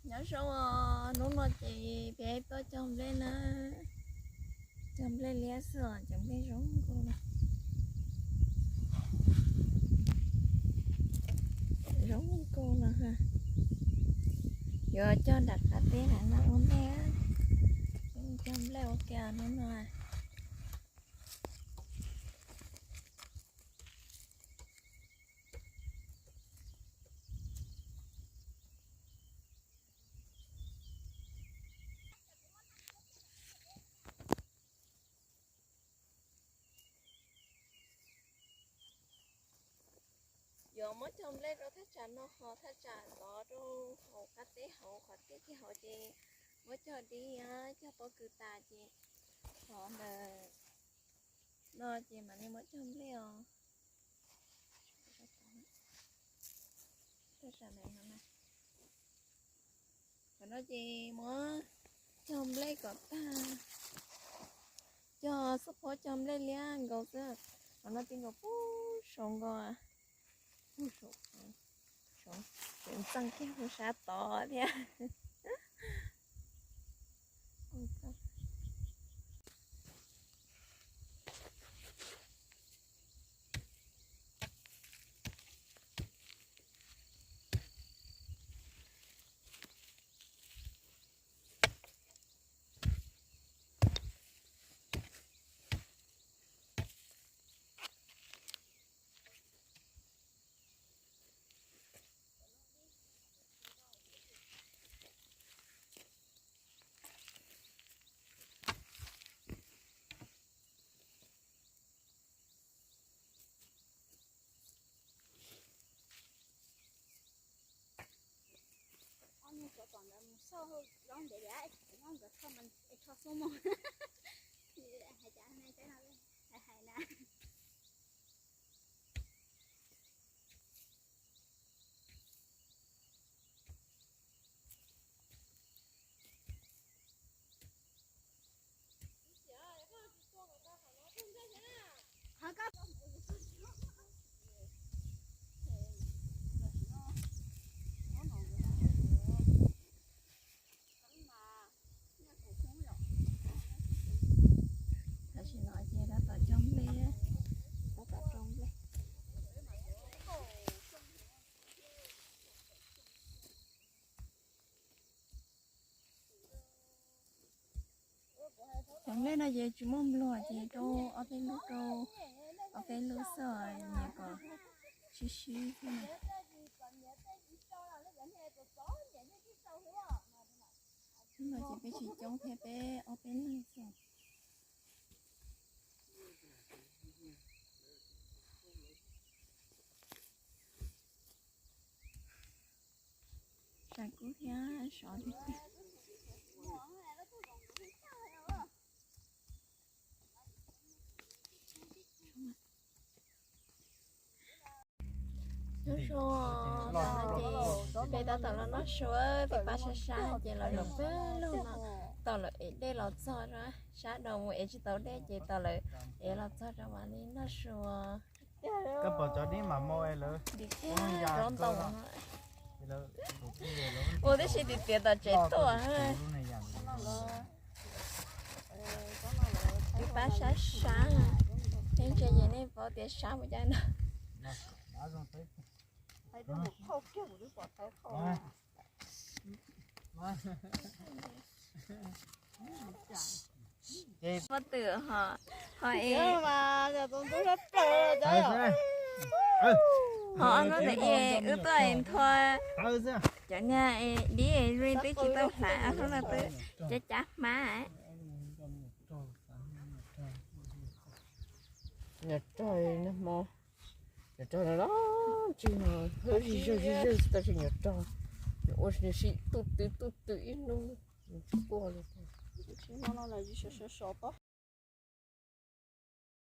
Nyob zoo os, hnub no ces peb tuaj cog nplej na. Cog nplej liab xwb os, cov nplej zoo nkauj no. Zoo nkauj no. Yuav cog nram qab teb na, no ua ntej. Cog nplej ua ke hnub no. Yuav muab cog nplej rau thaj tsam no ho thaj tsam tod rau hauv qab teb hauv qhov tiaj tiag hauv ces muab cog dib, cog pob kws tas ces qhov ntawm no ces mam li muab cog nplej os. Thaj tsam no, qhov no ces muab cog nplej kom tag. Cog xub phob cog nplej liab nkaus xwb. Qhov no ti nkaus pub saud nkaus. Pub saud, tseem txeej kiag pub sab tod thiab. Tam sim no ces tab tom cog nplej, tab tom rau nplej. Cov nplej no ces tsis muaj npluag ces rau ob peb lub, rau ob peb lub xwb, nyias kom sib sib xwb na. Hnub no ces peb tsis coob thiab, peb ob peb leeg xwb. Sai kub thiab sov tiag tiag. Nyob zoo, peb tab tom los noj su, tiv pab sab sab ces los zaum peb lug no, tau lawv ev dej los txog, sab nraud mus ev tsis tau dej ces tau lawv ev los txog rau mam li noj su. Koj pom cov dib mam mo lawv rov ntaus. Ua tib si tiv tiav tom tsev tuaj. Tiv pab sab sab, peb ntsia ces nej paub tias sab mus cas no. Muaj twm ho, ho es, ho ob hnub ntawd es wb tuaj es nthua cov niag dib zoo li twb tsis tau hlais, ob hnub no twb cab cab hmab. Nyob rog, nyob rog no los tsis, zig zag zig zag tau tsis nyob rog, nws ua nws sim tuj twm tuj twm ib hnub nws tsis quaj li.